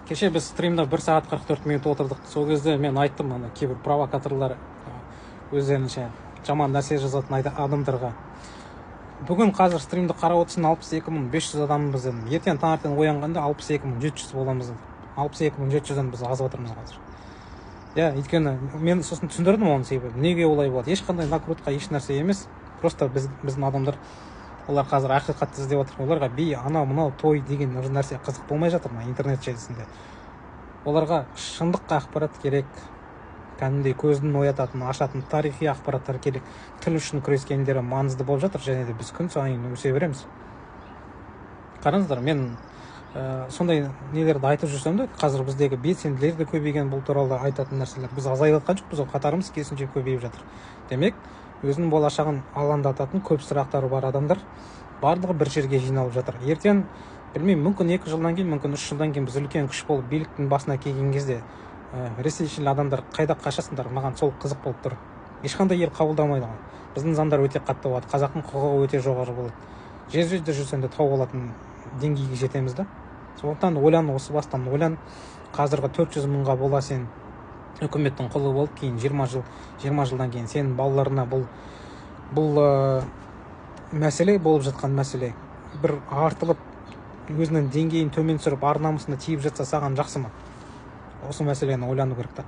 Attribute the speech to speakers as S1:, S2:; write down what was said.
S1: Кеше біз стримда 1 сағат 44 минут отырдық. Сол кезде мен айттым ана кейбір провокаторлар, өздерінше жаман нәрсе жазатын адамдарға: бүгін, қазір стримді қарап отырсың, 62 500 адамбыз дедім. Ертең таңертең оянғанда 62 700 боламыз дедім. 62 700-ден біз азып жатырмыз қазір, иә. Өйткені мен сосын түсіндірдім оның себебін, неге олай болады. Ешқандай накрутка, еш нәрсе емес. Просто біздің адамдар, олар қазір ақиқатты іздеп жатыр. Оларға би, анау мынау той деген уже нәрсе қызық болмай жатыр мына интернет желісінде. Оларға шындық ақпарат керек, кәдімгідей көзін оятатын, ашатын тарихи ақпараттар керек. Тіл үшін күрескендері маңызды болып жатыр. Және де біз күн сайын өсе береміз. Қараңыздар, мен сондай нелерді айтып жүрсем де, қазір біздегі белсенділер де көбейген. Бұл туралы айтатын нәрселер, біз азайып жатқан жоқпыз ғой, қатарымыз керісінше көбейіп жатыр. Демек, өзінің болашағын алаңдататын көп сұрақтары бар адамдар барлығы бір жерге жиналып жатыр. Ертең, білмеймін, мүмкін 2 жылдан кейін, мүмкін 3 жылдан кейін біз үлкен күш болып биліктің басына келген кезде ресейшіл адамдар қайда қашасыңдар? Маған сол қызық болып тұр. Ешқандай ел қабылдамайды ғой. Біздің заңдар өте қатты болады, қазақтың құқығы өте жоғары болады. Жер жерде жүрсең де тауып алатын деңгейге жетеміз да. Сондықтан ойлан, осы бастан ойлан. Қазіргі 400 мыңға бола сен үкіметтің құлы болып, кейін 20 жыл, 20 жылдан кейін сенің балаларына бұл мәселе, болып жатқан мәселе бір артылып, өзінің деңгейін төмен түсіріп, ар намысына тиіп жатса, саған жақсы ма? Осы мәселені ойлану керек та.